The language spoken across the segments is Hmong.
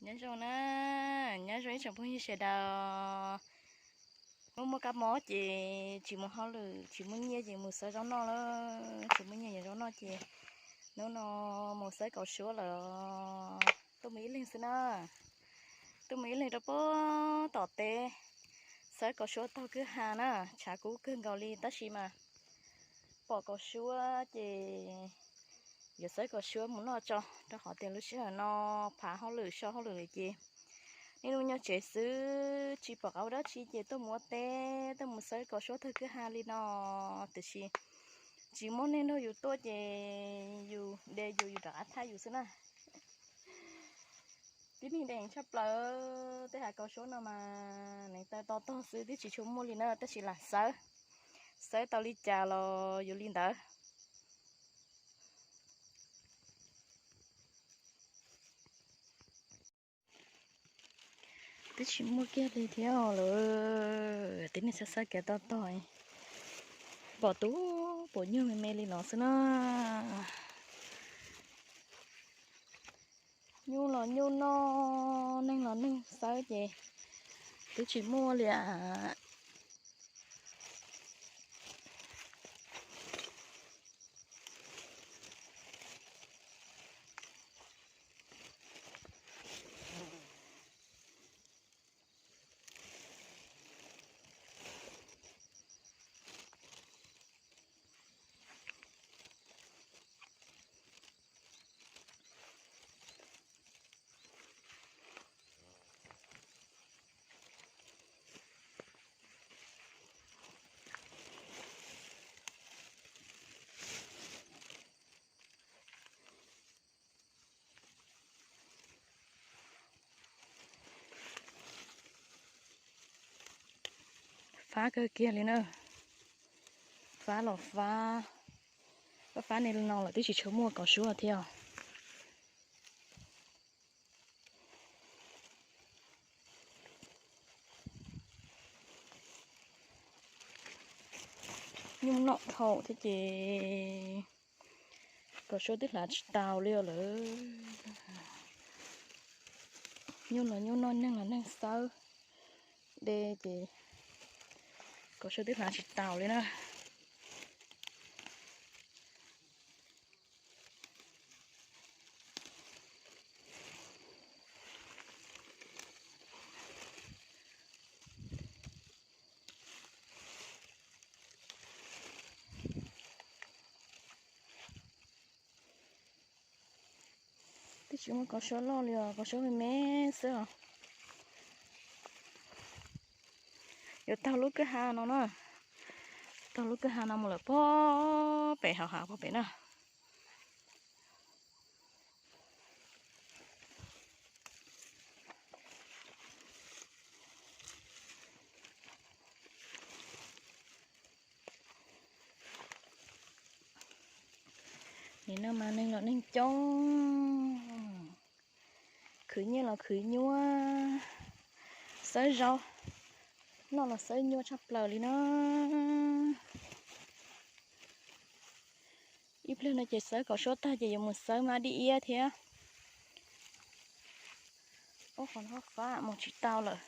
Nyob zoo na, nyob zoo ib tsoom phooj ywg sawv daws. Hnub muaj kab mob ces tsis mus hauj lwm, tsis muaj nyiaj ces mus xawb zaub noj lawm, tsis muaj nyiaj yuav zaub noj ces hnub no mus xawb kaus suab lawm. Tuaj mus ib leeg xwb na, tuaj mus ib leeg rau puag tom teb, xawb kaus suab taug kwj ha na, tshav kub kawg nkaus li tab sis mas pom kaus suab ces yuav xawb kaus suab mus noj tso, rau qhov tias lub sij hawm no phav hauj lwm so hauj lwm lawm ces niaj hnub nyob tsev xwb tsis pom qab ua dab tsi ces tuaj mus ua teb, tuaj mus xawb kaus suab taug kwj ha li no. Tiam sis tsis muaj neeg nrog yus tuaj ces yus de yus, yus rov qab thaj yus xwb na. Tib neeg de heev tshaj plaws, tej hav kaus suab no mas neev taw to tog xwb twb tsis tshua muaj li na, tab sis lam xawb, xawb tau li cas los yuav li ntawd. Twb tsis muaj kiag li thiab lawm, tib neeg xawb xawb kev toj tog, pom tus puas nyuj me me li no xwb na. Nyuj los nyuj noj, neeg los neeg xawb ces twb tsis muaj li as. Fab kawg kiag li na. Fab los fab, fab fab li no lawm twb tsis tshua muaj kaus suab thiab. Nyuj noj dhau thiab ces kaus suab twb hlav tsis tau li lawm. Nyuj los nyuj noj, neeg los neeg xawb, de ces kaus suab twb hlav tsis tau li na. Twb tsis muaj kaus suab loj li os, kaus suab me me xwb os. Yuav taug lub kwj ha no na, taug lub kwj ha no mus lawm puag pem hauv hav puag pem na. Nim no mas neeg los neeg coob, khwv nyiaj los khwv nyuaj, xawb zaub noj los xawb nyuaj tshaj plaws li na. Ib pliag no ces xawb kaus suab tag ces yuav mus xawb mab dib iab thiab. Ub, qhov no fab mus tsis tau lawm.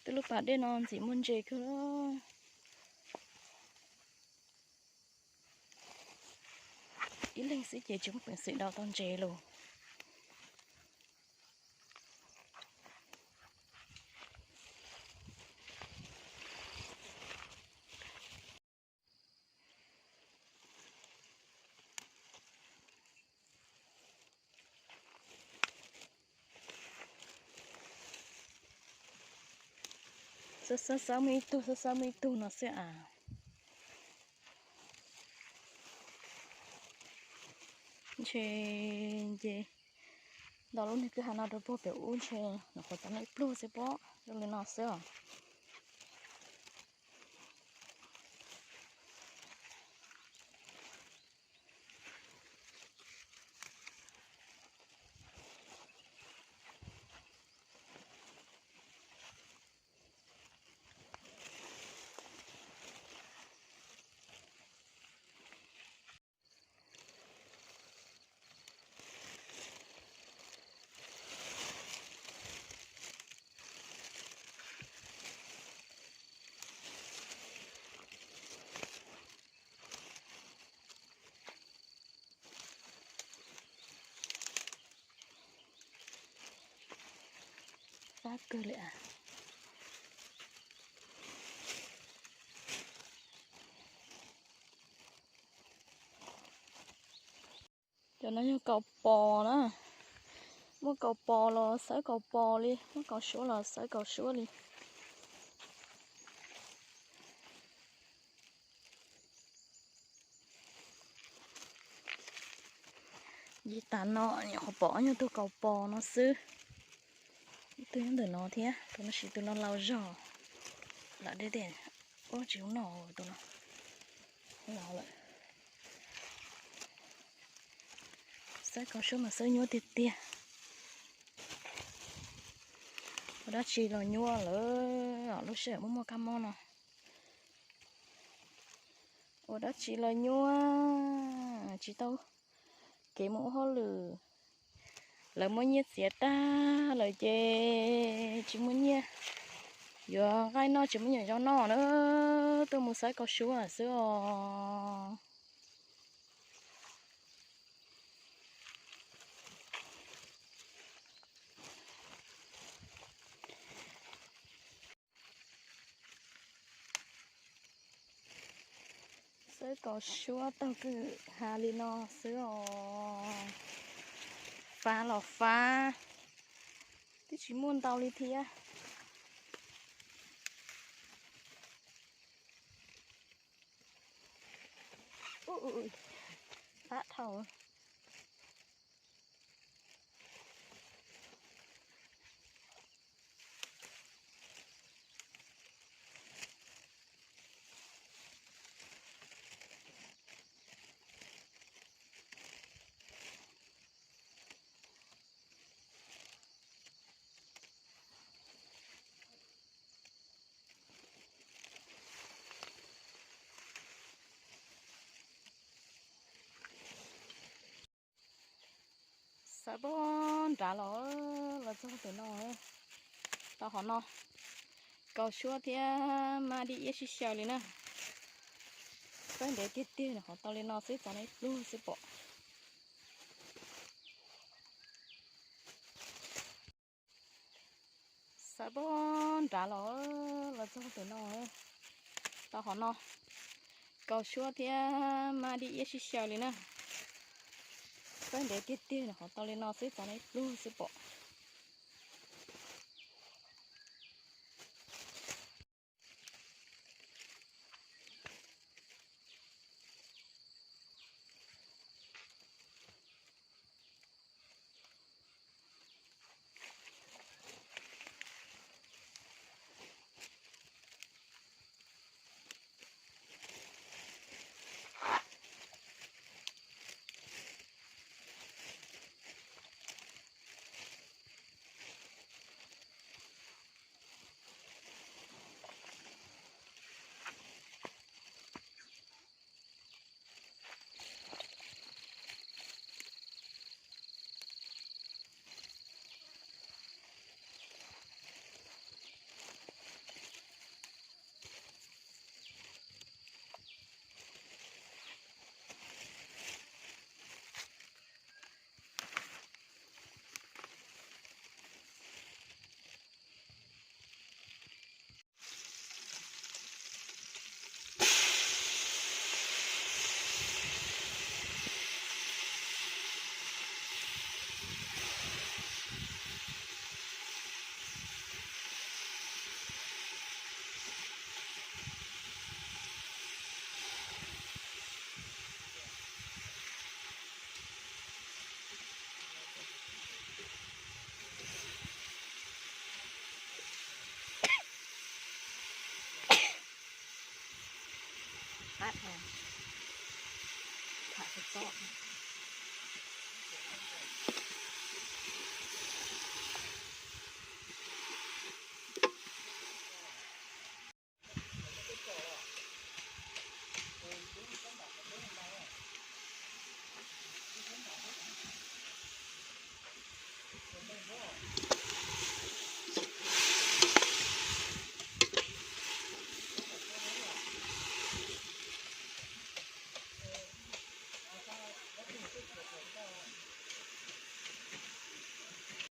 Twb lub pas dej no ntxim muaj ntses kawg. Ib leeg xwb ces tsis muaj peev xwm dau tau ntses lawm. Xab xab muaj ib tug, xab xab muaj ib tug no xwb as. Ntshe ces nto lub niag kwj ha no rau puag pem ub ntshe nyuam qhuav tau noj ib pluag xwb pob, zoo li no xwb os. Kawg li. Cov no yog kaus pos na. Muaj kaus pos los xawb kaus pos li, muaj kaus suab los xawb kaus suab li. Yim tas no nyuam qhuav pom ob nyuag tug kaus pos no xwb. Ib tug nyob ntawm no thiab, tus no siv tus no laus zog. Lam deb deb, ua tsis ua noj tus no. Laus lawm. Xawb kaus suab mas xawb nyuaj tiag tiag. Ua dab tsi los nyuaj lawm, lub sij hawm muaj muaj kab mob no. Ua dab tsi los nyuaj, tsis tau kev mus ua hauj lwm. Lawv muab nyiaj txiav tag lawm ces tsis muaj nyiaj yuav nqaij noj, tsis muaj nyiaj zaub noj na, tuaj mus xawb kaus suab xwb os. Xawb kaus suab taug kwj ha li no xwb os. Fab los fab, twb tsis muaj ntau li thiab. Fab dhau. Xawb pob nrad los, los txog tus no, tau hov no, kaus suab thiab mab dib iab sib xyaw li na. Xawb ntev tiag tiag, hov tau li no xwb, txog no ib pluag xwb pom. Xawb pob nrad los, los txog tus no, tau hov no, kaus suab thiab mab dib iab sib xyaw li na. Xawb ntev tiag tiag, hov tau li no xwb, txog no ib pluag xwb pom. Qab dhau, tham txog txob.